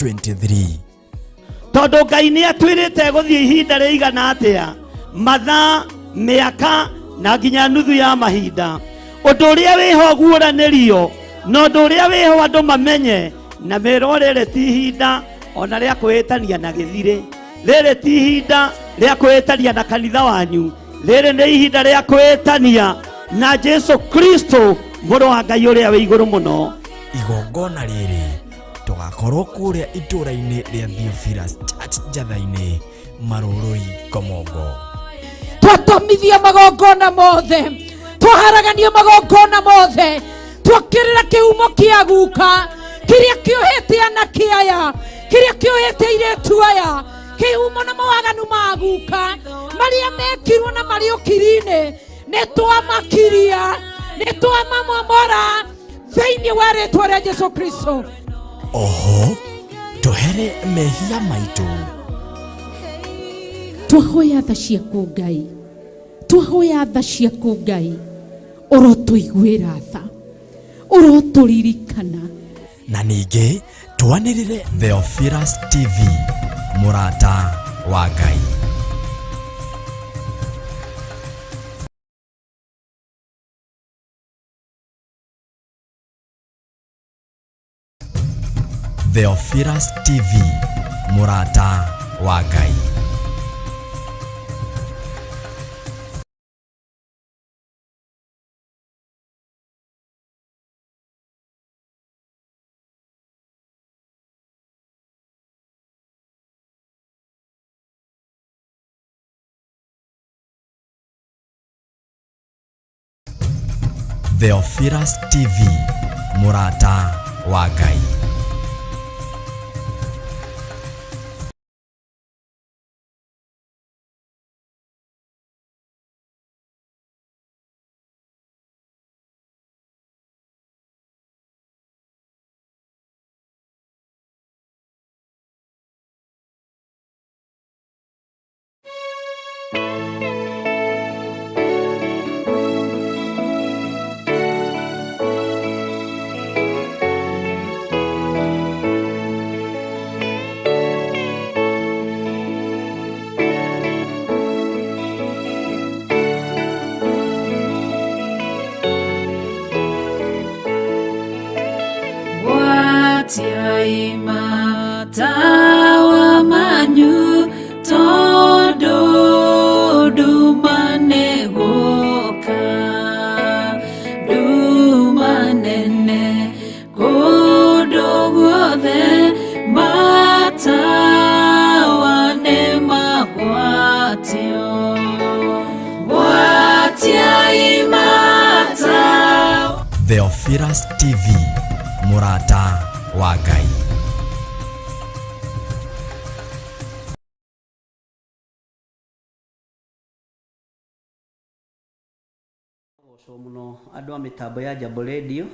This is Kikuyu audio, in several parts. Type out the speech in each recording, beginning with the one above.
23. Tondũ Ngai nĩ atwĩrĩte gũthiĩ ihinda rĩigana atĩa, mathaa, mĩaka na nginya nuthu ya mahinda. Ũndũ ũrĩa wĩho guũranĩrio na ũndũ ũrĩa wĩho andũ mamenye na merwo, rĩrĩ ti ihinda ona rĩa kwĩĩtania na gĩthirĩ, rĩrĩ ti ihinda rĩa kwĩĩtania na kanitha wanyu, rĩrĩ nĩ ihinda rĩa kwĩĩtania na Jesu Kristo, mũrũ wa Ngai ũrĩa wĩ igũrũ mũno. Igongona rĩrĩ tũgakorwo kũrĩa itũũra-inĩ rĩa Theophilus Church, Njatha-inĩ, Marũrũi, Komongo. Twatomithia magongona mothe, twaharagania magongona mothe, twakĩrĩra kĩhumo kĩa guka kĩrĩa kĩohete anake aya, kĩrĩa kĩohete airĩtu aya, kĩhumo na mawaganu ma guka marĩa mekirwo na marĩ ũkiri-inĩ, nĩ twamakiria, nĩ twamamomora thĩinĩ wa rĩtwa rĩa Jesu Kristo. Oho tũhere mehia maitũ. Twahoya tha ciaku Ngai, twahoya tha ciaku Ngai, ũrotũiguĩra tha, ũrotũririkana. Na ningĩ twanĩrĩre Theophilus TV, mũrata wa Ngai. Theophilus TV, mũrata wa Ngai. Theophilus TV, mũrata wa Ngai. Gwatiai matawa manyu, tondũ nduma nĩ gũka, nduma nene kũndũ guothe, matawa nĩ magwatio. Gwatiai matawa. Theophilus TV, mũrata wa Ngai. Gocwo mũno andũ a mĩtambo ya Jambo Radio,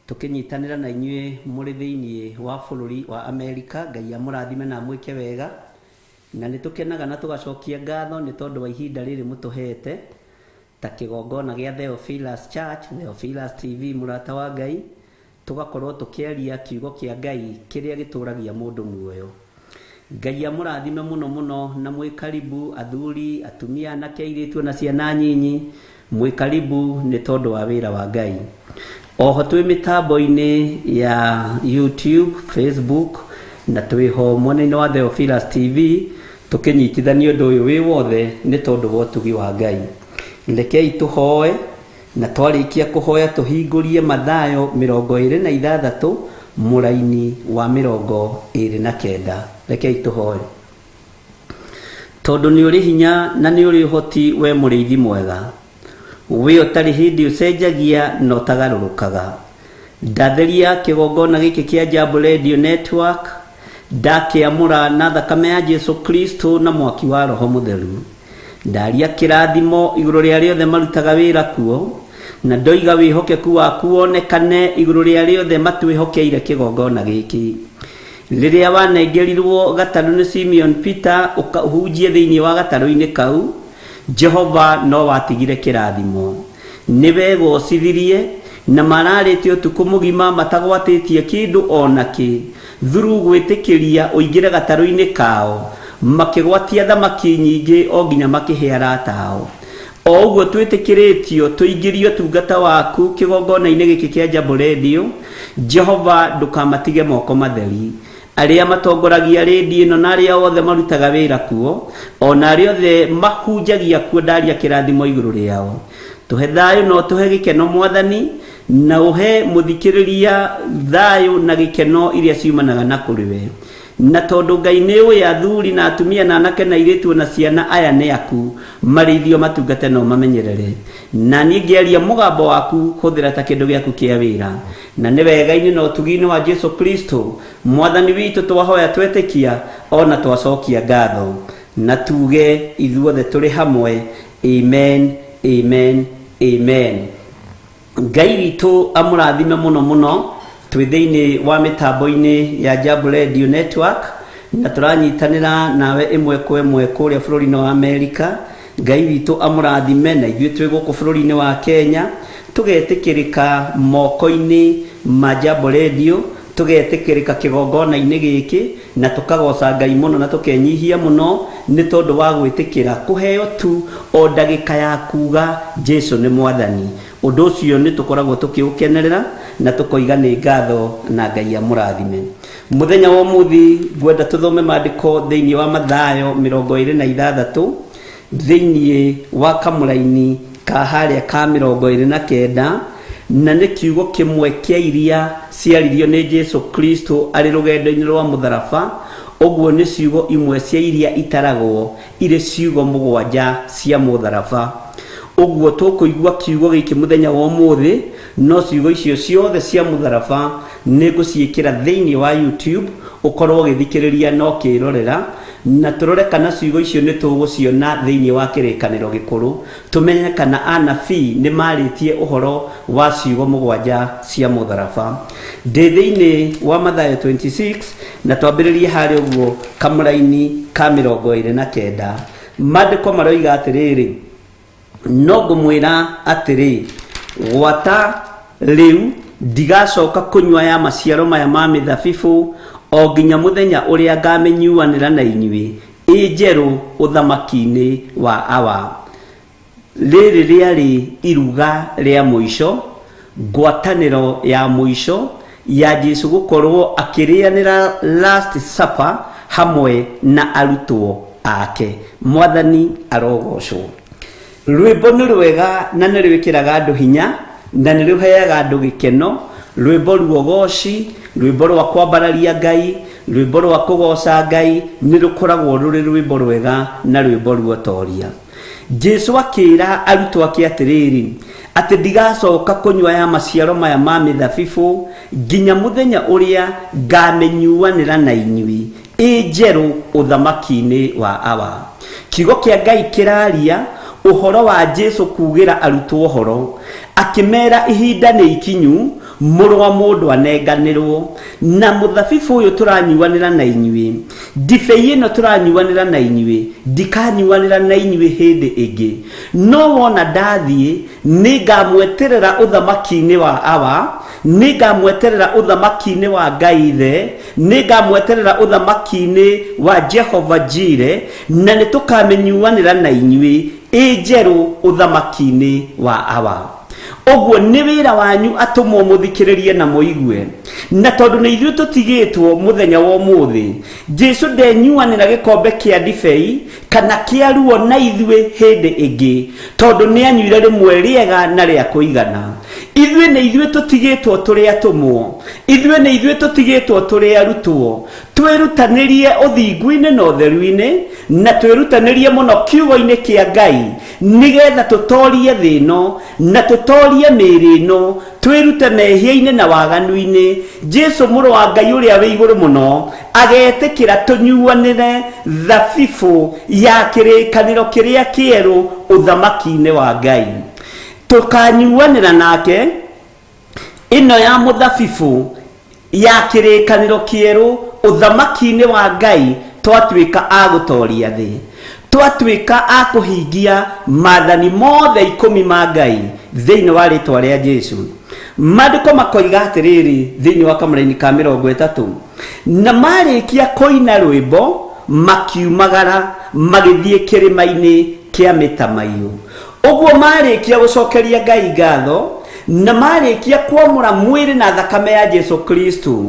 tũkĩnyitanĩra na inyuĩ mũrĩ thĩinĩ wa bũrũri wa Amerika. Ngai amũrathime na amwĩke wega, na nĩ tũkenaga na tũgacokia ngatho nĩ tondũ wa ihinda rĩrĩ mũtũhete ta kĩgongona gĩa Theophilus Church, Theophilus TV, mũrata wa Ngai, tũgakorwo tũkĩaria kiugo kĩa Ngai kĩrĩa gĩtũragia mũndũ muoyo. Ngai amũrathime mũno mũno, na mwĩ karibu athuri, atumia, anake, airĩtu na ciana nyinyi, mwĩ karibu nĩ tondũ wa wĩra wa Ngai. Oho twĩ mĩtambo-inĩ ya YouTube, Facebook na twĩho mwena-inĩ wa Theophilus TV, tũkĩnyitithania ũndũ ũyũ wĩ wothe nĩ tondũ wa ũtugi wa Ngai. Rekei tũhoe, na twarĩkia kũhoya tũhingũrie Mathayo 26 mũraini wa 29. Rekei tũhoe. Tondũ nĩ ũrĩ hinya na nĩ ũrĩ ũhoti, we mũrĩithi mwega, we ũtarĩ hĩndĩ ũcenjagia na ũtagarũrũkaga, ndatheria kĩgongona gĩkĩ kĩa Jambo Radio Network, ndakĩamũra na thakame ya Jesu Kristo na mwaki wa Roho Mũtheru. Ndaria kĩrathimo igũrũ rĩa rĩothe marutaga wĩra kuo, na ndoiga wĩhokeku waku wonekane igũrũ rĩa rĩothe matwĩhokeire kĩgongona gĩkĩ. Rĩrĩa wanengerirwo gatarũ nĩ Simeon Peter ũkahunjie thĩinĩ wa gatarũ-inĩ kau, Jehova no watigire kĩrathimo. Nĩ wegocithirie, na mararĩte ũtukũ mũgima matagwatĩtie kĩndũ o nakĩ. Through gwĩtĩkĩria ũingĩre gatarũ-inĩ kao, makĩgwatia thamaki nyingĩ o nginya makĩhe arata ao. O ũguo twĩtĩkĩrĩtio tũingĩrie ũtungata waku kĩgongona-inĩ gĩkĩ kĩa Jambo Radio, Jehova ndũkamatige moko matheri. Arĩa matongoragia rĩndiũ ĩno na arĩa othe marutaga wĩra kuo, ona arĩa othe mahunjagia kuo, ndaria kĩrathimo igũrũ rĩao. Tũhe thayũ na ũtũhe gĩkeno Mwathani, na ũhe mũthikĩrĩria thayũ na gĩkeno iria ciumanaga na kũrĩ we. Na tondũ Ngai nĩ ũĩ athuri na atumia na anake na airĩtu na ciana aya nĩ aku, marĩithio matungate na ũmamenyerere. Na niĩ ngĩaria mũgambo waku hũthĩra ta kĩndũ gĩaku kĩa wĩra. Na nĩ wega-inĩ na ũtugi-inĩ wa Jesu Kristo Mwathani witũ twahoya twetĩkia ona twacokia ngatho. Na tuge ithuothe tũrĩ hamwe, amen, amen, amen. Ngai witũ amũrathime mũno mũno. Twĩ thĩinĩ wa mĩtambo-inĩ ya Jambo Radio Network na tũranyitanĩra nawe ĩmwe kwa ĩmwe kũrĩa bũrũri-inĩ wa Amerika. Ngai witũ amũrathime na ithuĩ twĩ gũkũ bũrũri-inĩ wa Kenya tũgetĩkĩrĩka moko-inĩ ma Jambo Radio, tũgetĩkĩrĩka kĩgongona-inĩ gĩkĩ na tũkagoca Ngai mũno na tũkenyihia mũno nĩ tondũ wa gwĩtĩkĩra kũheo tu o ndagĩka ya kuga Jesu nĩ Mwathani. Ũndũ ũcio nĩ tũkoragwo tũkĩũkenerera na tũkoiga nĩ ngatho na Ngai amũrathime. Mũthenya wa ũmũthĩ ngwenda tũthome maandĩko thĩinĩ wa Mathayo 26 thĩinĩ wa kamũraini ka harĩa ka 29, na nĩ kiugo kĩmwe kĩa iria ciaririo nĩ Jesu Kristo arĩ rũgendo-inĩ rwa mũtharaba. Ũguo nĩ ciugo imwe cia iria itaragwo irĩ ciugo mũgwanja cia mũtharaba. Ũguo tũkũigua kiugo gĩkĩ mũthenya wa ũmũthĩ, no ciugo icio ciothe cia mũtharaba nĩ ngũciĩkĩra thĩinĩ wa YouTube, ũkorwo ũgĩthikĩrĩria na ũkĩrorera, na tũrore kana ciugo icio nĩ tũgũciona thĩinĩ wa kĩrĩkanĩro gĩkũrũ, tũmenye kana anabii nĩ marĩtie ũhoro wa ciugo mũgwanja cia mũtharaba. Ndĩ thĩinĩ wa Mathayo 26 na twambĩrĩrie harĩa ũguo kamũraini ka 29. Maandĩko maroiga atĩrĩrĩ, no ngũmwĩra atĩrĩ, gwata rĩu ndigacoka kũnyua ya maciaro maya ma mĩthabibũ o nginya mũthenya ũrĩa ngamĩnyuanĩra na inyuĩ ĩ njerũ ũthamaki-inĩ wa Awa. Rĩrĩ rĩarĩ iruga rĩa mũico, ngwatanĩro ya mũico ya Jesu gũkorwo akĩrĩanĩra last supper hamwe na arutwo ake. Mwathani arogocwo. Rwĩmbo nĩ rwega na nĩ rwĩkĩraga andũ hinya na nĩ rũheaga andũ gĩkeno. Rwĩmbo ruogoci, rwĩmbo rwa kwambararia Ngai, rwĩmbo rwa kũgoca Ngai nĩ rũkoragwo rũrĩ rwĩmbo rwega na rwĩmbo ruotoria. Jesu akĩra arutwo ake atĩrĩrĩ, atĩ ndigacoka kũnyua ya maciaro maya ma mĩthabibũ nginya mũthenya ũrĩa ngamĩnyuanĩra na inyuĩ ĩ njerũ ũthamaki-inĩ wa Awa. Kiugo kĩa Ngai kĩraria ũhoro wa Jesu kugĩra arutwo ũhoro, akĩmera ihinda nĩ ikinyu mũrũ wa mũndũ anenganĩrwo, na mũthabibũ ũyũ tũranyuanĩra na inyuĩ, ndibei ĩno tũranyuanĩra na inyuĩ, ndikanyuanĩra na inyuĩ hĩndĩ ĩngĩ. No wona ndathiĩ, nĩngamweterera ũthamaki-inĩ wa Awa, nĩngamweterera ũthamaki-inĩ wa Ngai Ithe, nĩngamweterera ũthamaki-inĩ wa Jehova Jire, na nĩtũkamĩnyuanĩra na inyuĩ ĩ njerũ ũthamaki-inĩ wa Awa. Ũguo nĩ wĩra wanyu atũmwo mũthikĩrĩrie na mũigue. Na tondũ nĩ ithuĩ tũtigĩtwo mũthenya wa ũmũthĩ, Jesu ndenyuanĩra gĩkombe kĩa ndibei kana kĩa ruo na ithuĩ hĩndĩ ĩngĩ, tondũ nĩ anyuire rĩmwe rĩega na rĩa kũigana. Ithuĩ nĩ ithuĩ tũtigĩtwo tũrĩ atũmwo, ithuĩ nĩ ithuĩ tũtigĩtwo tũrĩ arutwo, twĩrutanĩrie ũthingu-inĩ na ũtheru-inĩ, na twĩrutanĩrie mũno kiugo-inĩ kĩa Ngai, nĩgetha tũtorie thĩ ĩno na tũtorie mĩĩrĩ ĩno, twĩrute mehia-inĩ na waganu-inĩ. Jesu mũrũ wa Ngai ũrĩa wĩ igũrũ mũno agetĩkĩra tũnyuanĩre thabibũ ya kĩrĩkanĩro kĩrĩa kĩerũ ũthamaki-inĩ wa Ngai. Tũkanyuanĩra nake ĩno ya mũthabibũ ya kĩrĩkanĩro kĩerũ ũthamaki-inĩ wa Ngai, twatuĩka a gũtoria thĩ, twatuĩka a kũhingia maathani mothe 10 ma Ngai thĩinĩ wa rĩtwa rĩa Jesu. Maandĩko makoiga atĩrĩrĩ thĩinĩ wa kamũraini ka 30, na marĩkia kũina rwĩmbo makiumagara magĩthiĩ kĩrĩma-inĩ kĩa mĩtamaiyũ. Ũguo marĩkia gũcokeria Ngai ngatho na marĩkia kwamũra mwĩrĩ na thakame ya Jesu Kristo,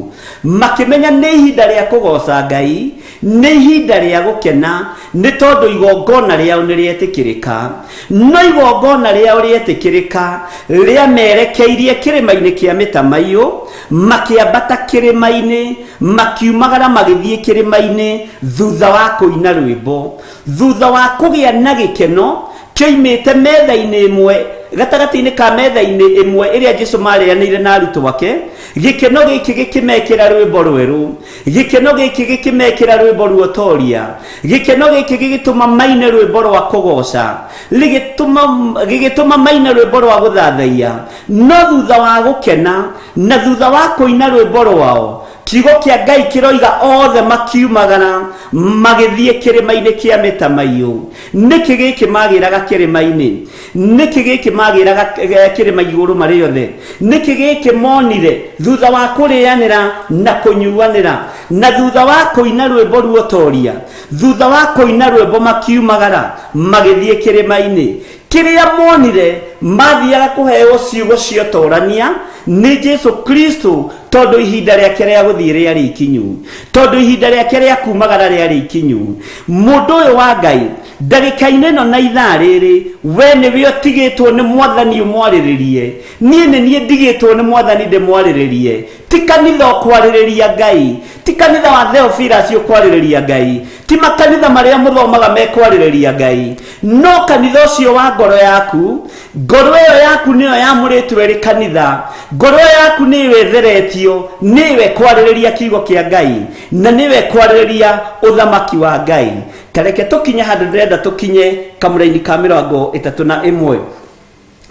makĩmenya nĩ ihinda rĩa kũgoca Ngai, nĩ ihinda rĩa gũkena, nĩ tondũ igongona rĩao nĩ rĩetĩkĩrĩka. No igongona rĩao rĩetĩkĩrĩka rĩamerekeirie kĩrĩma-inĩ kĩa mĩtamaiyũ, makĩambata kĩrĩma-inĩ, makiumagara magĩthiĩ kĩrĩma-inĩ thutha wa kũina rwĩmbo, thutha wa kũgĩa na gĩkeno kĩoimĩte metha-inĩ ĩmwe, gatagatĩ-inĩ ka metha-inĩ ĩmwe ĩrĩa Jesu marĩanĩire na arutwo ake. Gĩkeno gĩkĩ gĩkĩmekĩra rwĩmbo rwerũ, gĩkeno gĩkĩ gĩkĩmekĩra rwĩmbo ruotoria, gĩkeno gĩkĩ gĩgĩtũma maine rwĩmbo rwa kũgoca, gĩgĩtũma maine rwĩmbo rwa gũthathaiya. No thutha wa gũkena na thutha wa kũina rwĩmbo rwao, kiugo kĩa Ngai kĩroiga othe makiumagara magĩthiĩ kĩrĩma-inĩ kĩa mĩtamaiyũ. Nĩkĩ gĩkĩ magĩraga kĩrĩma-inĩ? Nĩkĩ gĩkĩ magĩraga kĩrĩma igũrũ marĩ othe? Nĩkĩ gĩkĩ monire thutha wa kũrĩanĩra na kũnyuanĩra, na thutha wa kũina rwĩmbo ruotoria, thutha wa kũina rwĩmbo makiumagara magĩthiĩ kĩrĩma-inĩ? Kĩrĩa monire mathiaga kũheo ciugo ciotorania nĩ Jesu Kristo, tondũ ihinda rĩake rĩa gũthiĩ rĩarĩ ikinyu, tondũ ihinda rĩake rĩa kumagara rĩarĩ ikinyu. Mũndũ ũyũ wa Ngai, ndagĩka-inĩ ĩno na ithaa rĩrĩ, we nĩwe ũtigĩtwo nĩ mwathani ũmwarĩrĩrie. Niĩ nĩ niĩ ndigĩtwo nĩ mwathani ndĩmwarĩrĩrie. Ti kanitha ũkwarĩrĩria Ngai, ti kanitha wa Theophilus ũkwarĩrĩria Ngai, ti makanitha marĩa mũthomaga mekwarĩrĩria Ngai, no kanitha ũcio wa ngoro yaku. Ngoro ĩyo yaku nĩyo yamũrĩtwo ĩrĩ kanitha, ngoro ĩyo yaku nĩyo ĩtheretio, nĩyo ĩkwarĩrĩria kiugo kĩa Ngai na nĩyo ĩkwarĩrĩria ũthamaki wa Ngai. Tareke tũkinye handũ ndĩrenda tũkinye, kamũraini ka 31.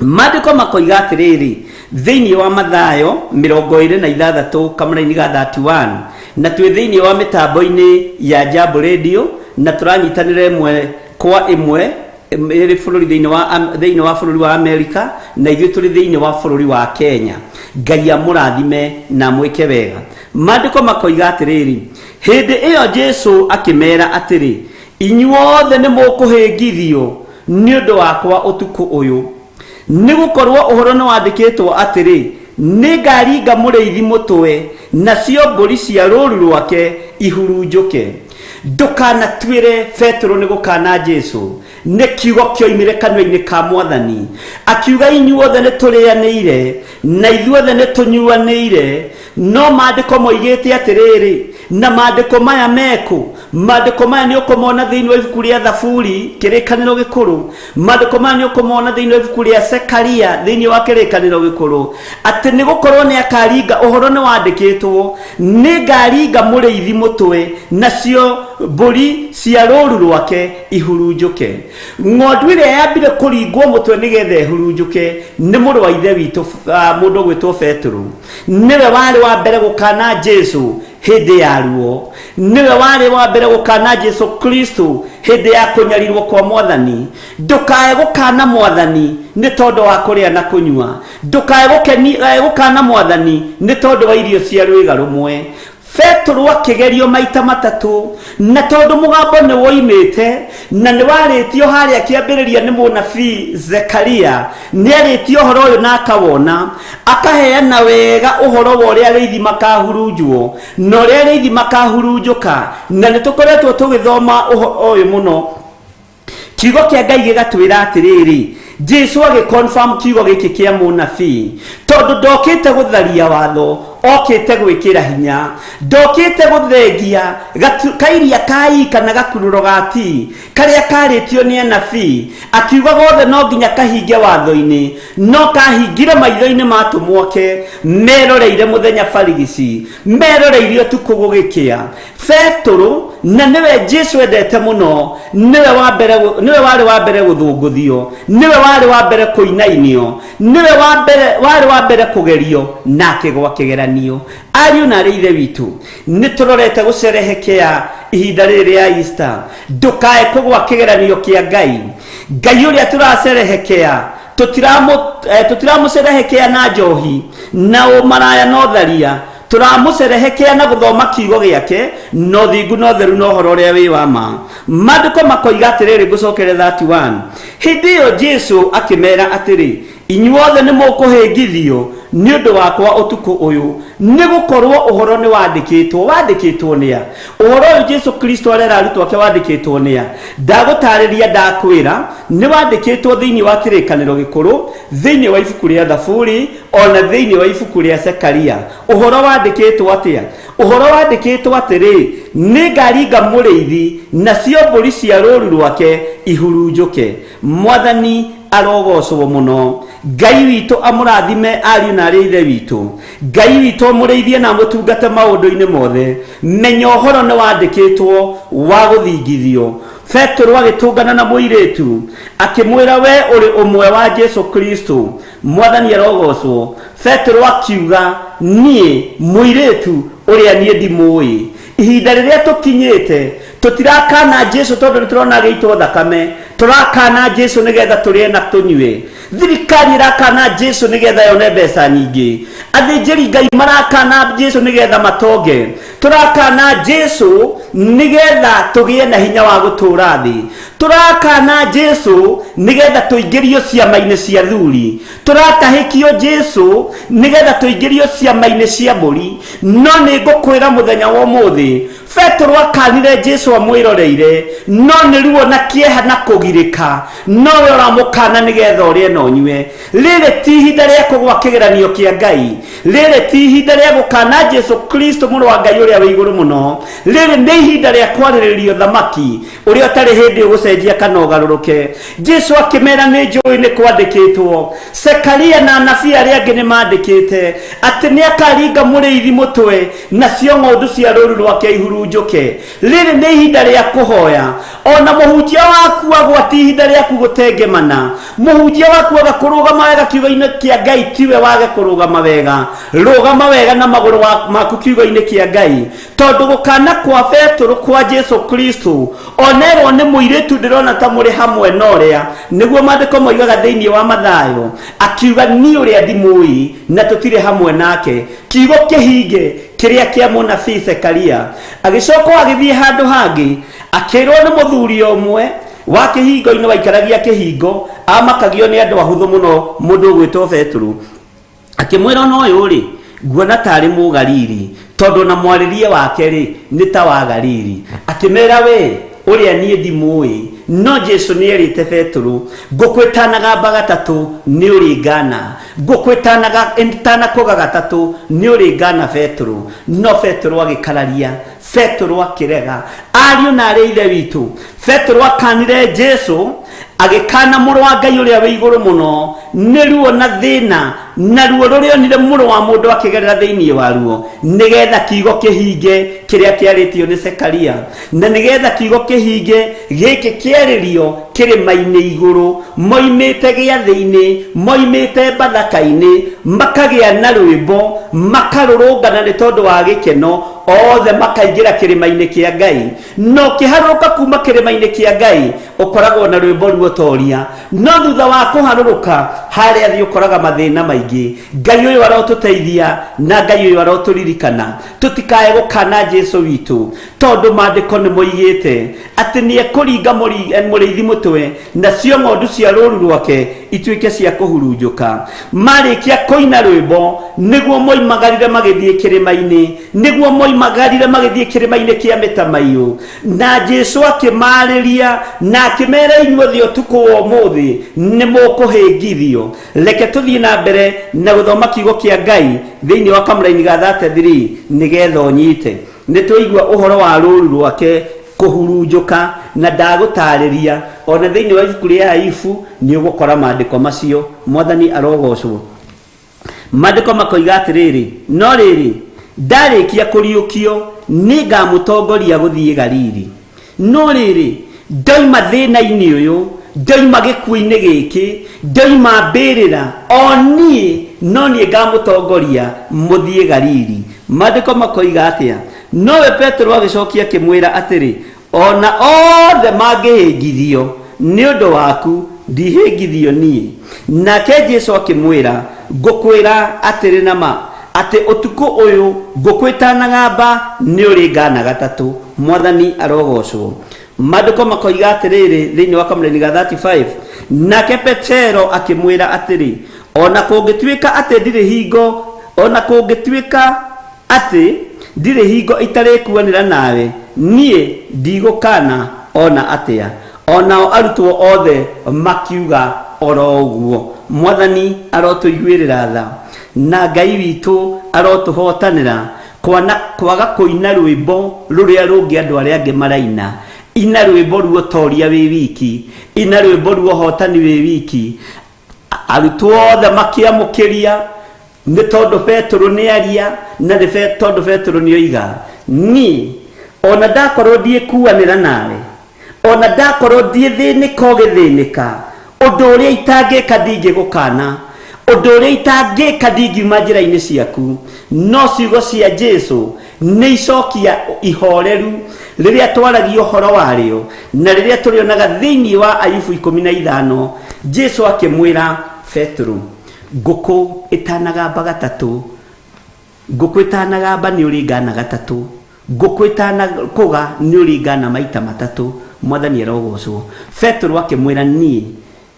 Maandĩko makoiga atĩrĩrĩ thĩinĩ wa Mathayo 26 kamũraini ga 31, na twĩ thĩinĩ wa mĩtambo-inĩ ya Jambo Radio na tũranyitanĩra ĩmwe kwa ĩmwe ĩrĩ bũrũri thĩinĩ wa bũrũri wa Amerika, na ithuĩ tũrĩ thĩinĩ wa bũrũri wa Kenya. Ngai amũrathime na amwĩke wega. Maandĩko makoiga atĩrĩrĩ, hĩndĩ ĩyo Jesu akĩmera atĩrĩ, inyuothe nĩ mũkũhĩngithio nĩ ũndũ wakwa ũtukũ ũyũ, nĩ gũkorwo ũhoro nĩ wandĩkĩtwo atĩrĩ, nĩ ngaringa mũrĩithi mũtwe, nacio mbũri cia rũũru rwake ihurunjũke. Ndũkanatuĩre Petero nĩ gũkana Jesu, nĩ kiugo kĩoimire kanua-inĩ ka mwathani, akiuga inyuothe nĩ tũrĩanĩire na ithuothe nĩ tũnyuanĩire. No maandĩko moigĩte atĩrĩrĩ, na maandĩko maya mekũ? Maandĩko maya nĩ ũkũmona thĩinĩ wa ibuku rĩa Thaburi kĩrĩkanĩro gĩkũrũ, maandĩko maya nĩ ũkũmona thĩinĩ wa ibuku rĩa Sekaria thĩinĩ wa kĩrĩkanĩro gĩkũrũ, atĩ nĩ gũkorwo nĩ akaringa, ũhoro nĩ wandĩkĩtwo, nĩ ngaringa mũrĩithi mũtwe, nacio mbũri cia rũũru rwake ihurunjũke. Ng'ondu ĩrĩa yambire kũringwo mũtwe nĩgetha ĩhurunjũke nĩ mũrũ wa ithe witũ, mũndũ ũgwĩtwo Petero. Nĩwe warĩ wa mbere gũkana Jesu hĩndĩ ya ruo, nĩwe warĩ wa mbere gũkana Jesu Kristo hĩndĩ ya kũnyarirwo kwa mwathani. Ndũkae gũkana mwathani nĩ tondũ wa kũrĩa na kũnyua, ndũkae gũkana mwathani nĩ tondũ wa irio cia rwĩga rũmwe. Petero akĩgerio maita matatũ, na tondũ mũgambo nĩ woimĩte na nĩ warĩtio harĩa kĩambĩrĩria nĩ mũnabii Zekaria, nĩ arĩtie ũhoro ũyũ na akawona, akaheana wega ũhoro wa ũrĩa arĩithi makahurunjwo na ũrĩa arĩithi makahurunjũka, na nĩ tũkoretwo tũgĩthoma ũhoro ũyũ mũno. Kiugo kĩa Ngai gĩgatwĩra atĩrĩrĩ, Jesu agĩconfirm kiugo gĩkĩ kĩa mũnabii, tondũ ndokĩte gũtharia watho, okĩte gwĩkĩra hinya, ndokĩte gũthengia kairia ka i kana gakururo ga ti karĩa karĩtio nĩ anabii, akiuga gothe no nginya kahinge watho-inĩ, no kahingire maitho-inĩ ma atũmwo ake meroreire mũthenya barigici, meroreire ũtukũ gũgĩkĩa. Petero, na nĩwe Jesu endete mũno, nĩwe wa mbere nĩwe warĩ wa mbere gũthũngũthio, nĩwe warĩ wa mbere kũinainio, nĩwe wa mbere warĩ wa mbere kũgerio na akĩgwa kĩgeranio. Ariũ na arĩ ithe witũ, nĩ tũrorete gũcerehekea ihinda rĩrĩ rĩa Easter. Ndũkae kũgwa kĩgeranio kĩa Ngai. Ngai ũrĩa tũracerehekea, Tũtiramũcerehekea na njohi na ũmaraya na ũtharia, tũramũcerehekea na gũthoma kiugo gĩake na ũthingu na ũtheru na ũhoro ũrĩa wĩ wa ma. Maandĩko makoiga atĩrĩrĩ, ngũcokere 31. Hĩndĩ ĩyo Jesu akĩmera atĩrĩ, inyuothe nĩ mũkũhĩngithio nĩ ũndũ wakwa ũtukũ ũyũ, nĩ gũkorwo ũhoro nĩ wandĩkĩtwo. Wandĩkĩtwo nĩa? Ũhoro ũyũ Jesu Kristo arera arutwo ake wandĩkĩtwo nĩa? Ndagũtarĩria, ndakwĩra nĩ wandĩkĩtwo thĩinĩ wa kĩrĩkanĩro gĩkũrũ, thĩinĩ wa ibuku rĩa Thaburi, ona thĩinĩ wa ibuku rĩa Sekaria. Ũhoro wandĩkĩtwo atĩa? Ũhoro wandĩkĩtwo atĩrĩ, nĩ ngaringa mũrĩithi, nacio mbũri cia rũũru rwake ihurunjũke. Mwathani arogocwo mũno. Ngai witũ amũrathime ariũ na arĩ ithe witũ. Ngai witũ amũrĩithie na amũtungate maũndũ-inĩ mothe. Menya ũhoro nĩ wandĩkĩtwo wa gũthingithio. Petero agĩtũngana na mũirĩtu akĩmwĩra, we ũrĩ ũmwe wa Jesu Kristo. Mwathani arogocwo. Petero akiuga, niĩ mũirĩtu ũrĩa niĩ ndimũĩ. Ihinda rĩrĩa tũkinyĩte tũtirakana Jesu tondũ nĩ tũrona agĩitwo thakame, tũrakana Jesu nĩgetha tũrĩe na tũnyue. Thirikari ĩrakana Jesu nĩgetha yone mbeca nyingĩ. Athĩnjĩri Ngai marakana Jesu nĩgetha matonge. Tũrakana Jesu nĩgetha tũgĩe na hinya wa gũtũũra thĩ. Tũrakana Jesu nĩgetha tũingĩrio ciama-inĩ cia thuri. Tũratahĩkio Jesu nĩgetha tũingĩrio ciama-inĩ cia mbũri. No nĩ ngũkwĩra mũthenya wa ũmũthĩ, Petero akanire Jesu amwĩroreire, no nĩ ruo na kĩeha na kũgirĩka, nowe ũramũkana nĩgetha ũrĩe na ũnyue. Rĩrĩ ti ihinda rĩa kũgwa kĩgeranio kĩa Ngai. Rĩrĩ ti ihinda rĩa gũkana Jesu Kristo mũrũ wa Ngai ũrĩa wĩ igũrũ mũno. Rĩrĩ nĩ ihinda rĩa kwarĩrĩrio thamaki ũrĩa ũtarĩ hĩndĩ ũgũcenjia kana ũgarũrũke. Jesu akĩmera, nĩ njũĩ nĩ kwandĩkĩtwo, Sekaria na anabii arĩa angĩ nĩ mandĩkĩte atĩ nĩ akaringa mũrĩithi mũtwe, nacio ng'ondu cia rũũru rwake ihurunjũke. Rĩrĩ nĩ ihinda rĩa kũhoya. Ona mũhunjia waku agwa ti ihinda rĩaku gũtengemana. Mũhunjia waku aga kũrũgama wega kiugo-inĩ kĩa Ngai, tiwe wage kũrũgama wega. Rũgama wega na magũrũ maku kiugo-inĩ kĩa Ngai, tondũ gũkana kwa Petero kwa Jesu Kristo onerwo nĩ mũirĩtu ndĩrona ta mũrĩ hamwe na ũrĩa nĩguo maandĩko moigaga thĩinĩ wa Mathayo, akiuga niĩ ũrĩa ndimũĩ na tũtirĩ hamwe nake. Kiugo kĩhinge kĩrĩa kĩa mũnabii Zekaria. Agĩcoka agĩthiĩ handũ hangĩ, akĩrwo nĩ mũthuri ũmwe wa kĩhingo-inĩ waikaragia kĩhingo, amakagio nĩ andũ ahũthũ mũno, mũndũ ũgwĩtwo Petero. Akĩmwĩra, ona ũyũ rĩ, nguona tarĩ Mũgalili, tondũ na mwarĩrie wake rĩ nĩ ta wa Galili. Akĩmera, we ũrĩa niĩ ndimũĩ. No Jesu nĩ erĩte Petero, ngũkũ ĩtanagamba gatatũ nĩ ũrĩ ngana, ngũkũ ĩtanakũga gatatũ nĩ ũrĩ ngana Petero. No Petero agĩkararia, Petero akĩrega. Ariũ na arĩ ithe witũ, Petero akanire Jesu, agĩkana mũrũ wa Ngai ũrĩa wĩ igũrũ mũno nĩ ruo na thĩna na ruo rũrĩa onire mũrũ wa mũndũ akĩgerera thĩinĩ wa ruo, nĩgetha kiugo kĩhinge kĩrĩa kĩarĩtio nĩ Sekaria, na nĩgetha kiugo kĩhinge gĩkĩ kĩarĩrio kĩrĩma-inĩ igũrũ, moimĩte gĩathĩ-inĩ, moimĩte Bathaka-inĩ, makagĩa na rwĩmbo, makarũrũngana nĩ tondũ wa gĩkeno, othe makaingĩra kĩrĩma-inĩ kĩa Ngai. Na ũkĩharũrũka kuma kĩrĩma-inĩ kĩa Ngai ũkoragwo na rwĩmbo ruotoria, no thutha wa kũharũrũka harĩa thĩ ũkoraga mathĩna maingĩ. Ngai ũyũ arotũteithia na Ngai ũyũ arotũririkana tũtikae gũkana Jesu witũ, tondũ maandĩko nĩ moigĩte atĩ nĩ ekũringa mũrĩithi mũtwe, nacio ng'ondu cia rũũru rwake ituĩke cia kũhurunjũka. Marĩkia kũina rwĩmbo nĩguo moimagarire magĩthiĩ kĩrĩma-inĩ, nĩguo moimagarire magĩthiĩ kĩrĩma-inĩ kĩa mĩtamaiyũ. Na Jesu akĩmaarĩria na akĩmera, inyuothe ũtukũ wa ũmũthĩ nĩ mũkũhĩngithio. Reke tũthiĩ na mbere na gũthoma kiugo kĩa Ngai thĩinĩ wa kamũraini ga 33 nĩgetha ũnyite. Nĩ twaigua ũhoro wa rũũru rwake kũhurunjũka, na ndagũtarĩria ona thĩinĩ wa ibuku rĩa Ayubu nĩ ũgũkora maandĩko macio. Mwathani arogocwo. Maandĩko makoiga atĩrĩrĩ, no rĩrĩ, ndarĩkia kũriũkio nĩngamũtongoria gũthiĩ Galili. No rĩrĩ, ndoima thĩna-inĩ ũyũ, ndoima gĩkuũ-inĩ gĩkĩ, ndoima mbĩrĩra, o niĩ no niĩ ngamũtongoria mũthiĩ Galili. Maandĩko makoiga atĩa? Nowe Petero agĩcokia akĩmwĩra atĩrĩ, o na othe mangĩhĩngithio nĩ ũndũ waku, Ndihĩngithio niĩ. Nake Jesu akĩmwĩra, ngũkwĩra atĩrĩ na ma, atĩ ũtukũ ũyũ ngũkũ ĩtanagamba nĩ ũrĩngana gatatũ. Mwathani arogocwo. Maandĩko makoiga atĩrĩrĩ thĩinĩ wa kamũreni ga 35, nake Petero akĩmwĩra atĩrĩ, ona kũngĩtuĩka atĩ ndirĩ hingo, ona kũngĩtuĩka atĩ ndirĩ hingo itarĩkuanĩra nawe, niĩ ndigũkana ona atĩa. Onao arutwo othe makiuga oro ũguo. Mwathani arotũiguĩrĩra tha, na Ngai witũ arotũhotanĩra kwana kwaga kũina rwĩmbo rũrĩa rũngĩ andũ arĩa angĩ maraina. Ina rwĩmbo ruotoria wĩ wiki, ina rwĩmbo ruohotani wĩ wiki. Arutwo othe makĩamũkĩria nĩ tondũ Petero nĩ aria, na nĩ tondũ Petero nĩ oiga, niĩ ona ndakorwo ndiĩkuanĩra nawe, ona ndakorwo ndiĩthĩnĩka ũgĩthĩnĩka, ũndũ ũrĩa itangĩka ndingĩgũkana, ũndũ ũrĩa itangĩka ndingiuma njĩra-inĩ ciaku. No ciugo cia Jesu nĩ icokia ihoreru rĩrĩa twaragia ũhoro warĩo, na rĩrĩa tũrĩonaga thĩinĩ wa Ayubu 15, Jesu akĩmwĩra Petero, ngũkũ ĩtanagamba gatatũ, ngũkũ ĩtanagamba nĩ ũrĩngana gatatũ, ngũkũ ĩtanakũga nĩ ũrĩngana maita matatũ. Mwathani arogocwo. Petero akĩmwĩra, niĩ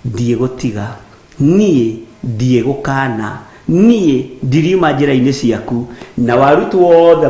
ndiĩgũtiga, niĩ ndiĩgũkana, niĩ ndiriuma njĩra-inĩ ciaku. Na warutwo othe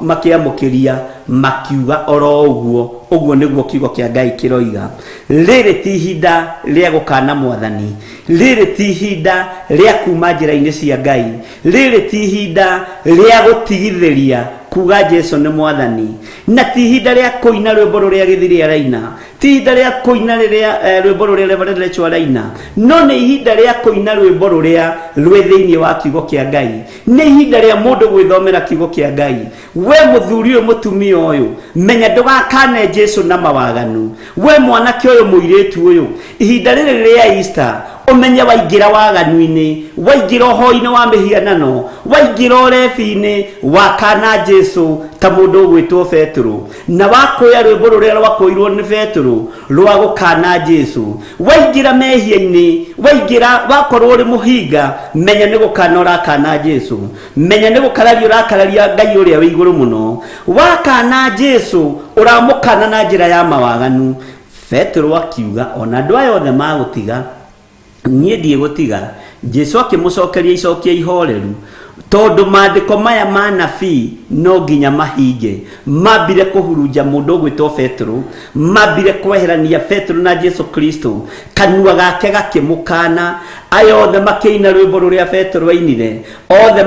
makĩamũkĩria makiuga oro ũguo. Ũguo nĩguo kiugo kĩa Ngai kĩroiga. Rĩrĩ ti ihinda rĩa gũkana Mwathani, rĩrĩ ti ihinda rĩa kuma njĩra-inĩ cia Ngai, rĩrĩ ti ihinda rĩa gũtigithĩria kuga Jesu nĩ Mwathani, na ti ihinda rĩa kũina rwĩmbo rũrĩa Gĩthiri araina, ti ihinda rĩa kũina rĩrĩa rwĩmbo rũrĩa Reverend Rachel araina, no nĩ ihinda rĩa kũina rwĩmbo rũrĩa rwĩ thĩinĩ wa kiugo kĩa Ngai. Nĩ ihinda rĩa mũndũ gwĩthomera kiugo kĩa Ngai. We mũthuri ũyũ, mũtumia ũyũ, menya ndũgakane Jesu na mawaganu. We mwanake ũyũ, mũirĩtu ũyũ, ihinda rĩrĩ rĩa Easter, ũmenye waingĩra waganu-inĩ, waingĩra ũhoi-inĩ wa mĩhianano, waingĩra ũrebi-inĩ, wakana Jesu ta mũndũ ũgwĩtwo Petero, na wakũya rwĩmbo rũrĩa rwakũirwo nĩ Petero rwa gũkana Jesu. Waingĩra mehia-inĩ, waingĩra wakorwo ũrĩ mũhinga, menya nĩ gũkana ũrakana Jesu, menya nĩ gũkararia ũrakararia Ngai ũrĩa wĩ igũrũ mũno. Wakana Jesu, ũramũkana na njĩra ya mawaganu. Petero akiuga, ona andũ aya othe magũtiga, niĩ ndiĩgũtiga. Jesu akĩmũcokeria icokia ihoreru, tondũ maandĩko maya ma nabii no nginya mahinge. Mambire kũhurunja mũndũ ũgwĩtwo Petero, mambire kweherania Petero na Jesu Kristo, kanua gake gakĩmũkana. Aya othe makĩina rwĩmbo rũrĩa Petero ainire, othe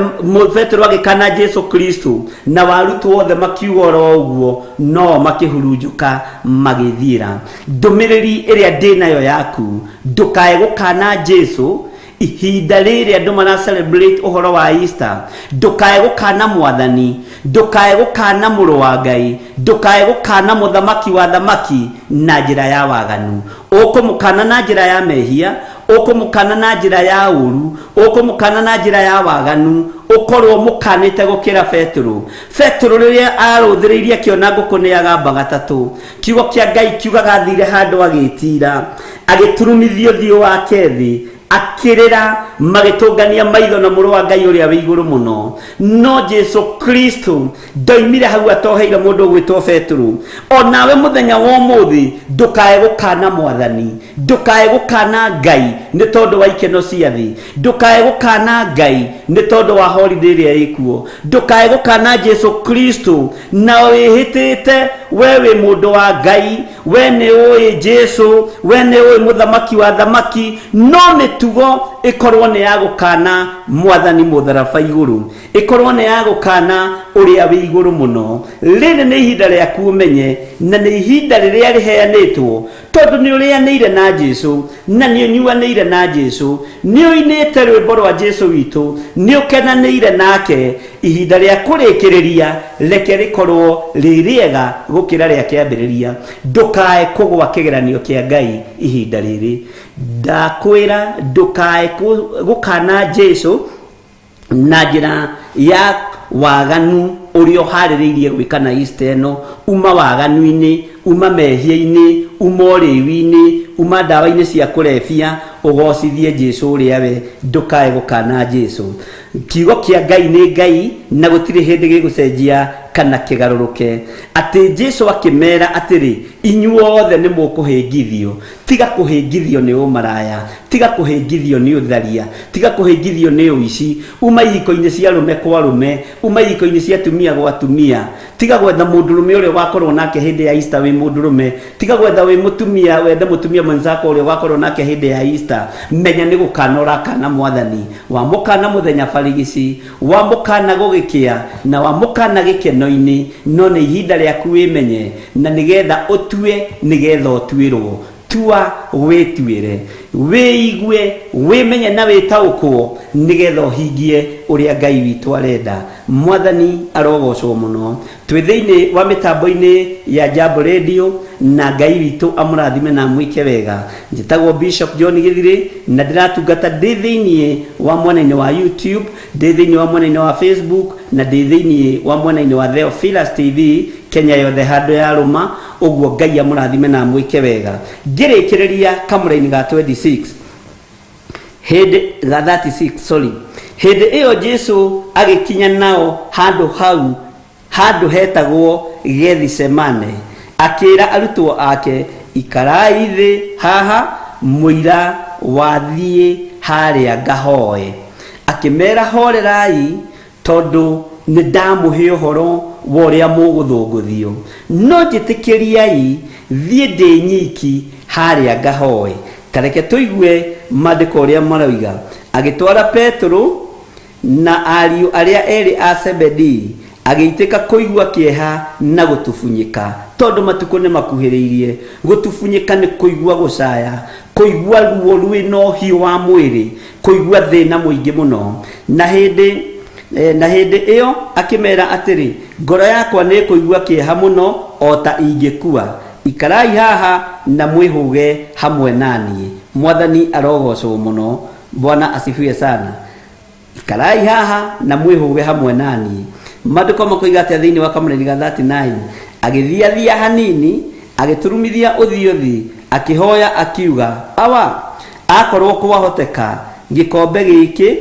Petero agĩkana Jesu Kristo, na warutwo othe makiuga oro ũguo, no makĩhurunjũka magĩthiĩra. Ndũmĩrĩri ĩrĩa ndĩnayo yaku, ndũkae gũkana Jesu ihinda rĩrĩ andũ mara celebrate ũhoro wa Easter. Ndũkae gũkana Mwathani, ndũkae gũkana mũrũ wa Ngai, ndũkae gũkana mũthamaki wa thamaki na njĩra ya waganu. Ũkũmũkana na njĩra ya mehia, ũkũmũkana na njĩra ya ũru, ũkũmũkana na njĩra ya waganu, ũkorwo mũkanĩte gũkĩra Petero. Petero rĩrĩa arũthĩrĩirie akĩona ngũkũ nĩ yagamba gatatũ, kiugo kĩa Ngai kiugaga athire handũ agĩtira, agĩturumithia ũthiũ wake thĩ, akĩrĩra, magĩtũngania maitho na mũrũ wa Ngai ũrĩa wĩ igũrũ mũno. No Jesu Kristo ndoimire hau atoheire mũndũ ũgwĩtwo Petero. Onawe mũthenya wa ũmũthĩ ndũkae gũkana Mwathani, ndũkae gũkana Ngai nĩ tondũ wa ikeno cia thĩ, ndũkae gũkana Ngai nĩ tondũ wa holiday ĩrĩa ĩkuo, ndũkae gũkana Jesu Kristo na wĩhĩtĩte we wĩ mũndũ wa Ngai, we nĩ ũĩ Jesu, we nĩ ũĩ mũthamaki wa thamaki, no mĩtugo ĩkorwo nĩ ya gũkana Mwathani mũtharaba igũrũ, ĩkorwo nĩ ya gũkana ũrĩa wĩ igũrũ mũno. Rĩrĩ nĩ ihinda rĩaku ũmenye, na nĩ ihinda rĩrĩa rĩheanĩtwo, tondũ nĩ ũrĩanĩire na Jesu, na nĩ ũnyuanĩire na Jesu, nĩ ũinĩte rwĩmbo rwa Jesu witũ, nĩ ũkenanĩire nake. Ihinda rĩa kũrĩkĩrĩria reke rĩkorwo rĩ rĩega gũkĩra rĩa kĩambĩrĩria. Ndũkae kũgwa kĩgeranio kĩa Ngai ihinda rĩrĩ. Ndakwĩra ndũkae gũkana Jesu na njĩra ya waganu ũrĩa ũharĩrĩirie gwĩka na Easter ĩno. Uma waganu-inĩ, Uma mehia-inĩ, uma ũrĩu-inĩ, uma ndawa-inĩ cia kũrebia, ũgocithie Jesu ũrĩa we, ndũkae gũkana Jesu. Kiugo kĩa Ngai nĩ Ngai na gũtirĩ hĩndĩ gĩgũcenjia kana kĩgarũrũke. Atĩ Jesu akĩmera atĩrĩ, inyuothe nĩ mũkũhĩngithio. Tiga kũhĩngithio nĩ ũmaraya, tiga kũhĩngithio nĩ ũtharia, tiga kũhĩngithio nĩ ũici. Uma ihiko-inĩ cia arũme kwa arũme, uma ihiko-inĩ cia atumia gwa atumia. Tiga gwetha mũndũrũme ũrĩa ũgakorwo nake hĩndĩ ya Easter wĩ mũndũrũme. Tiga gwetha wĩ mũtumia wethe mũtumia mwenzako ũrĩa ũgakorwo nake hĩndĩ ya Easter. Menya nĩ gũkana ũrakana Mwathani. Wamũkana mũthenya barigici, wamũkana gũgĩkĩa, na wamũkana gĩkeno-inĩ, no nĩ ihinda rĩaku wĩmenye, na nĩgetha ũtue, nĩgetha ũtuĩrwo. Tua wĩtuĩre, wĩigue, wĩmenye na wĩtaũkwo, nĩgetha ũhingie ũrĩa Ngai witũ arenda. Mwathani arogocwo mũno. Twĩ thĩinĩ wa mĩtambo-inĩ ya Jambo Radio, na Ngai witũ amũrathime na amwĩke wega. Njĩtagwo Bishop John Gĩthirĩ, na ndĩratungata ndĩ thĩinĩ wa mwena-inĩ wa YouTube, ndĩ thĩinĩ wa mwena-inĩ wa Facebook, na ndĩ thĩinĩ wa mwena-inĩ wa Theophilus TV, Kenya yothe handũ ya rũma. Ũguo Ngai amũrathime na amwĩke wega. Ngĩrĩkĩrĩria kamũra-inĩ ga 26, hĩndĩ ga 36, sorry. Hĩndĩ ĩyo Jesu agĩkinya nao handũ hau, handũ hetagwo Gethisemane, akĩra arutwo ake, ikarai thĩ haha mũira wathiĩ harĩa ngahoe. Akĩmera, horerai, tondũ nĩ ndamũhe ũhoro wa ũrĩa mũgũthũngũthio, no njĩtĩkĩriai thiĩ ndĩ nyiki harĩa ngahoe. Ta reke tũigue maandĩko ũrĩa maroiga. Agĩtwara Petero na ariũ arĩa erĩ a Zebedii, agĩitĩka kũigua kĩeha na gũtubunyĩka, tondũ matukũ nĩ makuhĩrĩirie. Gũtubunyĩka nĩ kũigua gũcaya, kũigua ruo rwĩna ũhiũ wa mwĩrĩ, kũigua thĩna mũingĩ mũno. Na hĩndĩ ĩyo akĩmera atĩrĩ, ngoro yakwa nĩ ĩkũigua kĩeha mũno o ta ingĩkua. Ikarai haha na mwĩhũge hamwe na niĩ. Mwathani arogocwo mũno. Bwana asifiwe sana. Ikarai haha na mwĩhũge hamwe na niĩ. Maandĩko makoiga atĩa thĩinĩ wa kamũraini ga 39? Agĩthiathia hanini, agĩturumithia ũthiũ thĩ, akĩhoya akiuga, Awa, akorwo kwahoteka, gĩkombe gĩkĩ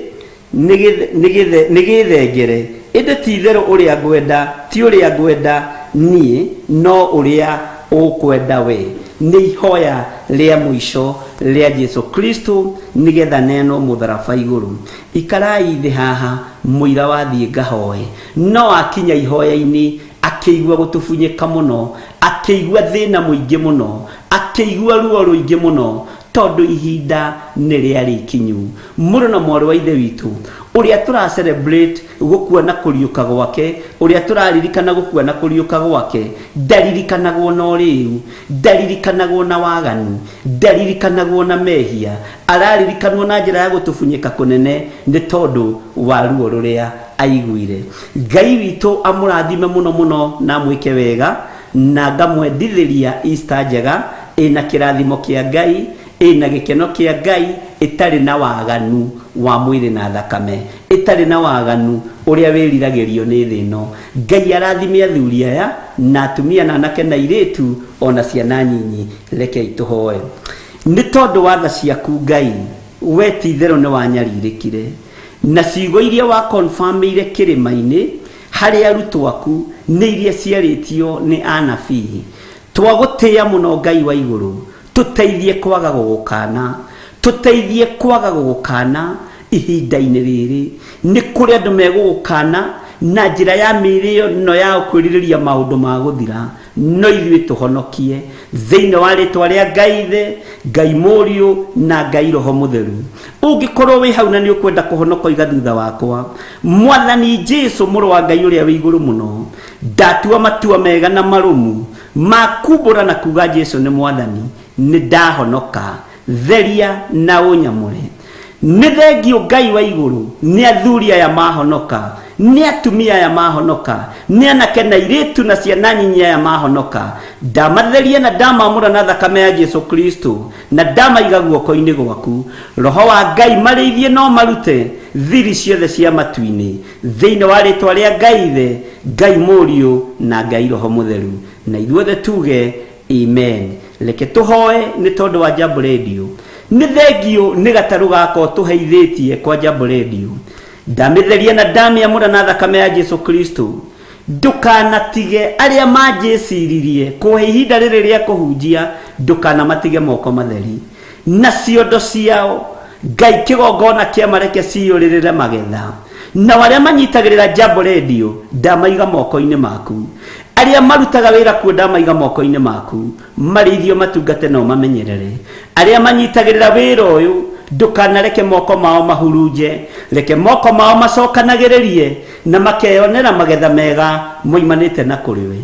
nĩ gĩthengere, ĩndĩ ti itherũ ũrĩa ngwenda, ti ũrĩa ngwenda niĩ, no ũrĩa ũkwenda we. Nĩ ihoya rĩa mũico rĩa Jesu Kristo nĩgetha nenwo mũtharaba igũrũ. Ikarai thĩ haha mũira wathiĩ ngahoe. No akinya ihoya-inĩ akĩigua gũtubunyĩka mũno, akĩigua thĩna mũingĩ mũno, akĩigua ruo rũingĩ mũno, tondũ ihinda nĩ rĩarĩ ikinyu. Mũrũ na mwarĩ wa Ithe witũ, ũrĩa tũra celebrate gũkua na kũriũka gwake, ũrĩa tũraririkana gũkua na kũriũka gwake, ndaririkanagwo na ũrĩu, ndaririkanagwo na waganu, ndaririkanagwo na mehia, araririkanwo na njĩra ya gũtubunyĩka kũnene nĩ tondũ wa ruo rũrĩa aiguire. Ngai witũ amũrathime mũno mũno na amwĩke wega, na ngamwendithĩria Easter njega ĩna kĩrathimo kĩa Ngai, ĩna gĩkeno kĩa Ngai, ĩtarĩ na waganu wa mwĩrĩ na thakame, ĩtarĩ na waganu ũrĩa wĩriragĩrio nĩ thĩ ĩno. Ngai arathime athuri aya na atumia na anake na airĩtu ona ciana nyinyi. Rekei tũhoe. Nĩ tondũ wa tha ciaku Ngai, we ti itherũ nĩ wanyarirĩkire, na ciugo iria wakonfirmĩire kĩrĩma-inĩ harĩ arutwo aku nĩ iria ciarĩtio nĩ anabii. Twagũtĩĩa mũno Ngai wa igũrũ, tũteithie kwaga gũgũkana, tũteithie kwaga gũgũkana ihinda-inĩ rĩrĩ. Nĩ kũrĩ andũ megũgũkana na njĩra ya mĩĩrĩ ĩno yao kwĩrirĩria maũndũ ma gũthira, no ithuĩ tũhonokie thĩinĩ wa rĩtwa rĩa Ngai Ithe, Ngai Mũriũ na Ngai Roho Mũtheru. Ũngĩkorwo wĩ hau na nĩ ũkwenda kũhonoka, iga thutha wakwa, Mwathani Jesu mũrũ wa Ngai ũrĩa wĩ igũrũ mũno, ndatua matua mega na marũmu ma kumbũra na kuga Jesu nĩ Mwathani, nĩ ndahonoka. Theria na ũnyamũre. Nĩ thengio Ngai wa igũrũ, nĩ athuri aya mahonoka, nĩ atumia aya mahonoka, nĩ anake na airĩtu na ciana nyinyi aya mahonoka. Ndamatheria na ndamamũra na thakame ya Jesu Kristo, na ndamaiga guoko-inĩ gwaku. Roho wa Ngai marĩithie no marute thiri ciothe cia matu-inĩ, thĩinĩ wa rĩtwa rĩa Ngai Ithe, Ngai Mũriũ na Ngai Roho Mũtheru. Na ithuothe tuge Amen. Reke tũhoe nĩ tondũ wa Jambo Radio. Nĩ thengio nĩ gatarũ gakwa tũheithĩtie kwa Jambo Radio. Ndamĩtheria na ndamĩamũra na thakame ya Jesu Kristo. Ndũkanatige arĩa manjĩciririe kũhe ihinda rĩrĩ rĩa kũhunjia, ndũkanamatige moko matheri. Na ciondo ciao Ngai kĩgongona kĩa mareke ciyũrĩrĩre magetha. Nao arĩa manyitagĩrĩra Jambo Radio ndamaiga moko-inĩ maku. Arĩa marutaga wĩra kuo ndamaiga moko-inĩ maku, marĩithio matungate na ũmamenyerere. Arĩa manyitagĩrĩra wĩra ũyũ ndũkanareke moko mao mahurunje, reke moko mao macokanagĩrĩrie na makeyonera magetha mega moimanĩte na kũrĩ we.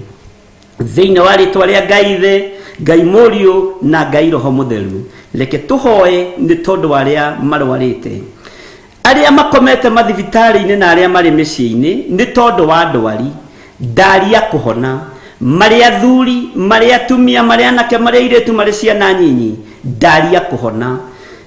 Thĩinĩ wa rĩtwa rĩa Ngai Ithe, Ngai Mũriũ na Ngai Roho Mũtheru, reke tũhoe nĩ tondũ wa arĩa marwarĩte, arĩa makomete mathibitarĩ-inĩ na arĩa marĩ mĩciĩ-inĩ nĩ tondũ wa ndwari, ndaria kũhona, marĩ athuri, marĩ atumia, marĩ anake, marĩ airĩtu, marĩ ciana nyinyi, ndaria kũhona.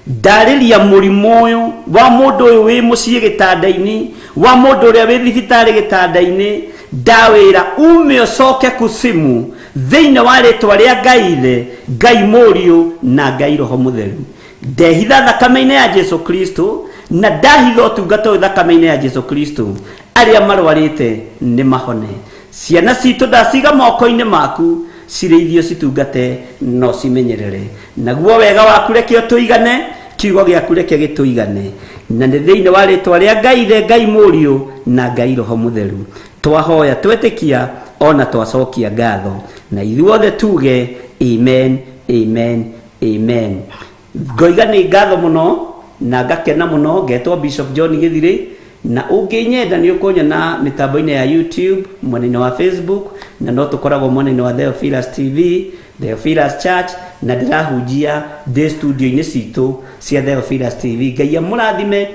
Ndarĩria mũrimũ ũyũ wa mũndũ ũyũ wĩ mũciĩ gĩtanda-inĩ, wa mũndũ ũrĩa wĩ thibitarĩ gĩtanda-inĩ, ndawĩra ume ũcoke kusimu thĩinĩ wa rĩtwa rĩa Ngai Ithe, Ngai Mũriũ na Ngai Roho Mũtheru. Ndehitha thakame-inĩ ya Jesu Kristo na ndahitha ũtungata ũyũ thakame-inĩ ya Jesu Kristo. Arĩa marwarĩte nĩ mahone. Ciana citũ ndaciga moko-inĩ maku, cirĩithio citungate no cimenyerere. Naguo wega waku reke ũtũigane, kiugo gĩaku reke gĩtũigane. Na nĩ thĩinĩ wa rĩtwa rĩa Ngai Ithe, Ngai Mũriũ na Ngai Roho Mũtheru. Twahoya twetĩkia ona twacokia ngatho. Na ithuothe tuge amen, amen, amen. Ngoiga nĩ ngatho mũno na ngakena mũno, ngetwo Bishop John Gĩthirĩ, na ũngĩnyenda nĩ ũkũnyona mĩtambo-inĩ ya YouTube, mwena-inĩ wa Facebook, na no tũkoragwo mwena-inĩ wa Theophilus TV, Theophilus Church, na ndĩrahunjia ndĩ studio-inĩ citũ cia Theophilus TV. Ngai amũrathime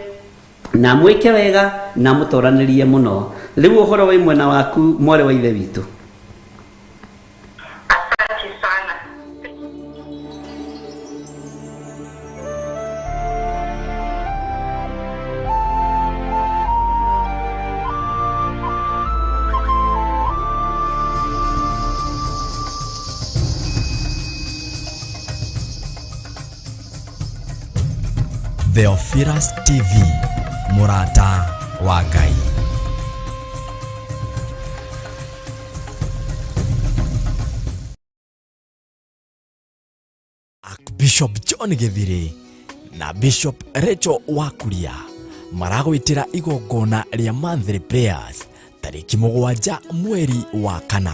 na amwĩke wega na amũtoranĩrie mũno. Rĩu ũhoro wĩ mwena waku mwarĩ wa ithe witũ. Asante sana. Theophilus TV, mũrata wa Ngai. Archbishop John Gĩthirĩ na Bishop Rachel Wakuria maragwĩtĩra igongona rĩa monthly prayers tarĩki 7 mweri wa 4.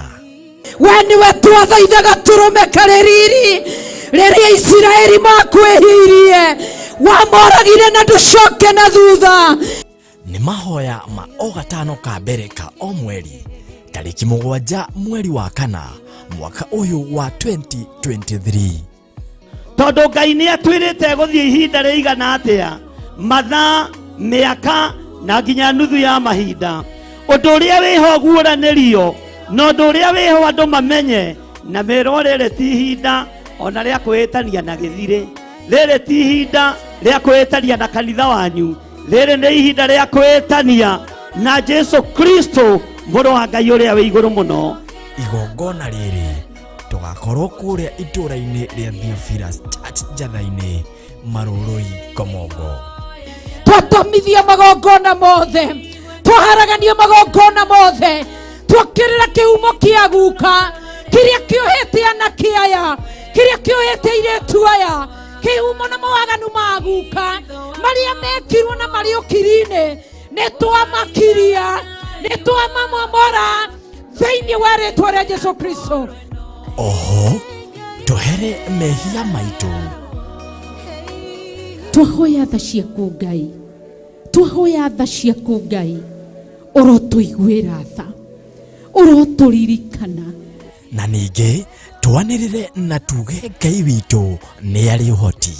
We nĩwe twathaithaga tũrũme karĩ riri rĩrĩa Isiraeli makwĩhirie, wamoragire na ndũcoke na thutha. Nĩ mahoya ma o gatano ka mbere ka o mweri tarĩki 7 mweri wa 4 mwaka ũyũ wa 2023. Tondũ Ngai nĩ atwĩrĩte gũthiĩ ihinda rĩigana atĩa, mathaa, mĩaka na nginya nuthu ya mahinda. Ũndũ ũrĩa wĩho guũranĩrio na ũndũ ũrĩa wĩho andũ mamenye na merwo rĩrĩ ti ihinda ona rĩa kwĩĩtania na gĩthirĩ, rĩrĩ ti ihinda rĩa kwĩĩtania na kanitha wanyu, rĩrĩ nĩ ihinda rĩa kwĩĩtania na Jesu Kristo mũrũ wa Ngai ũrĩa wĩ igũrũ mũno. Igongona rĩrĩ tũgakorwo kũrĩa itũũra-inĩ rĩa Theophilus Church Njatha-inĩ, Marũrũi, Komongo. Twatomithia magongona mothe, twaharagania magongona mothe, twokĩrĩra kĩhumo kĩa guka kĩrĩa kĩohete anake aya, kĩrĩa kĩohete airĩtu aya, kĩhumo na mawaganu ma guka marĩa mekirwo na marĩ ũkiri-inĩ, nĩ twamakiria, nĩ twamamomora thĩinĩ wa rĩtwa rĩa Jesu Kristo. Oho tũhere mehia maitũ. Twahoya tha ciaku Ngai, twahoya tha ciaku Ngai, ũrotũiguĩra tha, ũrotũririkana. Na ningĩ twanĩrĩre na tuge Ngai witũ nĩ arĩ ũhoti.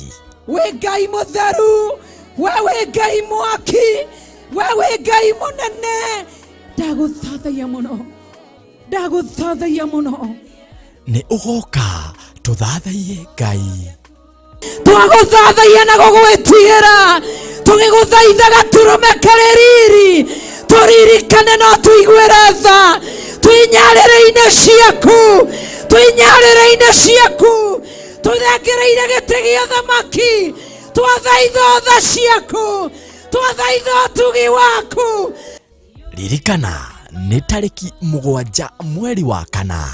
Wĩ Ngai mũtheru, we wĩ Ngai mwaki, we wĩ Ngai mũnene. Ndagũthathaiya mũno, ndagũthathaiya mũno. Nĩ ũgoka tũthathaiye Ngai. Twagũthathaiya na gũgwĩtigĩra, tũgĩgũthaithaga tũrũme karĩ riri, tũririkane no tũiguĩre tha, twĩ nyarĩrĩ-inĩ ciaku, twĩ Nyarĩrĩ-inĩ ciaku tũthengereire gĩtĩ gĩa thamaki, twathaitha tha ciaku, twathaitha ũtugi waku. Ririkana nĩ tarĩki 7 mweri wa 4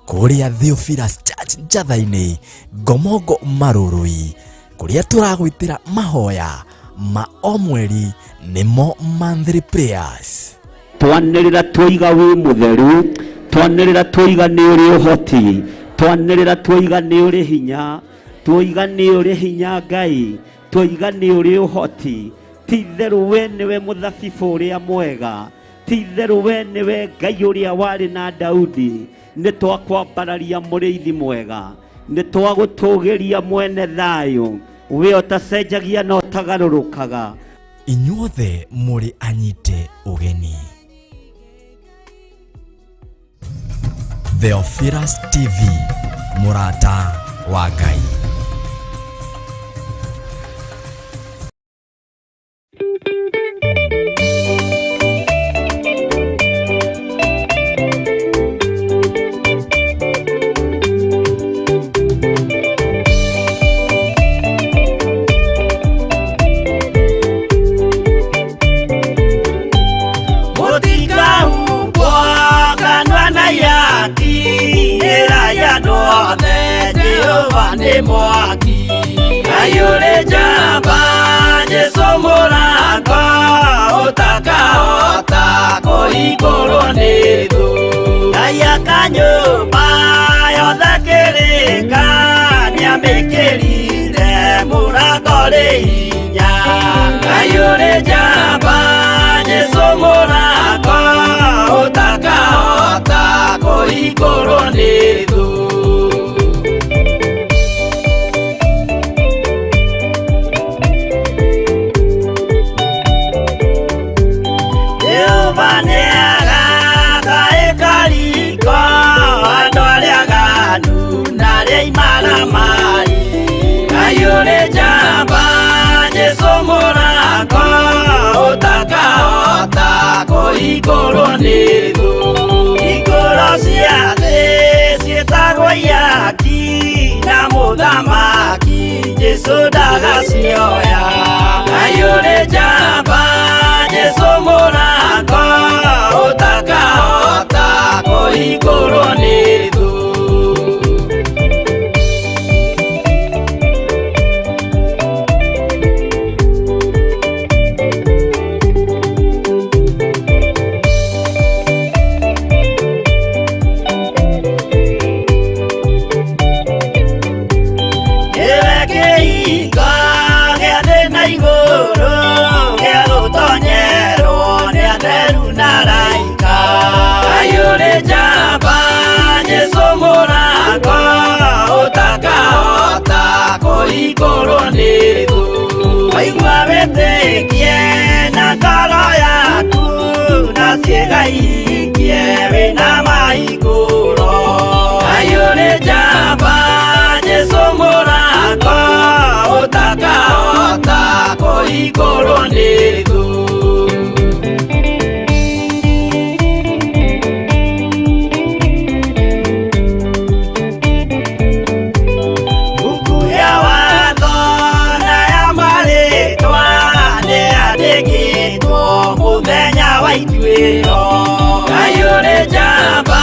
kũrĩa Theophilus Church Njatha-inĩ, Ngomongo Marũrũi, kũrĩa tũragwĩtĩra mahoya ma o mweri nĩmo monthly prayers. Twanĩrĩra twoiga wĩ mũtheru, twanĩrĩra twoiga nĩ ũrĩ ũhoti, twanĩrĩra twoiga nĩ ũrĩ hinya, twoiga nĩ ũrĩ hinya Ngai, twoiga nĩ ũrĩ ũhoti. Ti itherũ we nĩwe mũthabibũ ũrĩa mwega, ti itherũ we nĩwe Ngai ũrĩa warĩ na Daudi. Nĩ twakwambararia mũrĩithi mwega, nĩ twagũtũgĩria mwene thayũ, we ũtacenjagia na ũtagarũrũkaga. Inyuothe mũrĩ anyite ũgeni. Theophilus TV, mũrata wa Ngai. Mũtikahumbwo kanua na ihaki, ĩra ya andũ othe Jehova nĩ mwaki. Ngai ũrĩ njamba, Jesũ mũrango, ũtakahota kũhingũrwo nĩ thũ. Ngai aka nyũmba yothe kĩrĩka, nĩamĩkĩrire mũrango rĩ hinya. Ngai ũrĩ njamba, Jesũ mũrango, ũtakahota kũhingũrwo nĩ thũ. Jehova nĩagaka ĩkariko, andũ arĩa aganu na arĩa imaramari. Ngai ũrĩ njamba, Jesũ mũrango, ũtakahota kũhingũrwo nĩ thũ. Hingũro cia thĩ ciĩtagwo ihaki, na mũthamaki Jesũ ndagacioya. Ngai ũrĩ njamba, Jesũ mũrango, ũtakahota kũhingũrwo nĩ thũ. Nĩwe kĩhingo gĩa thĩ na igũrũ, gĩa gũtonyerwo nĩ atheru na araika. Ngai ũrĩ njamba, Jesũ mũrango, ũtakahota kũhingũrwo nĩ thũ. Waigua wĩtĩkie na ngoro yaku, na ciĩga ihingie wĩna mahingũro. Ngai ũrĩ njamba, Jesũ mũrango, ũtakahota kũhingũrwo nĩ thũ. Buku ya watho na ya marĩtwa nĩyandĩkĩtwo mũthenya wa ituĩro. Ngai ũrĩ njamba,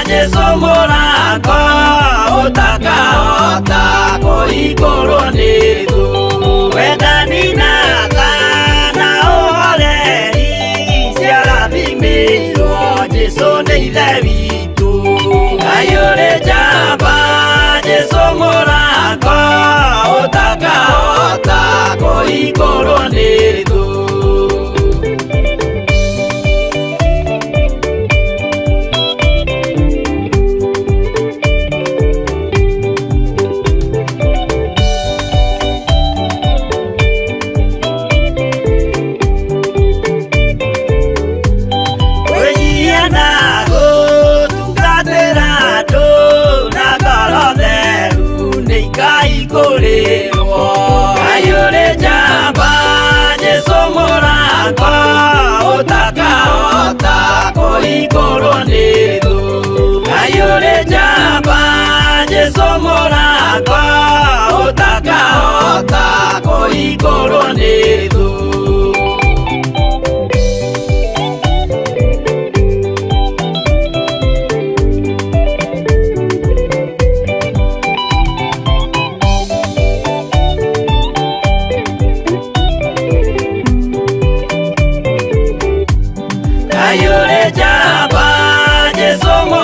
Jesũ mũrango, ũtakahota kũhingũrwo nĩ thũ. Wendani na tha na ũhoreri ciarathimĩirwo Jesũ nĩ Ithe witũ. Ngai ũrĩ njamba, Jesũ mũrango, ũtakahota kũhingũrwo nĩ thũ. Kwĩnyihia na gũtungatĩra andũ na ngoro theru nĩ ikaihingũrĩrwo. Ngai ũrĩ njamba, Jesũ mũrango, ũtakahota kũhingũrwo nĩ thũ. Ngai ũrĩ njamba, Kũhingũrwo nĩ thũ. Kayure njamba Jesũ.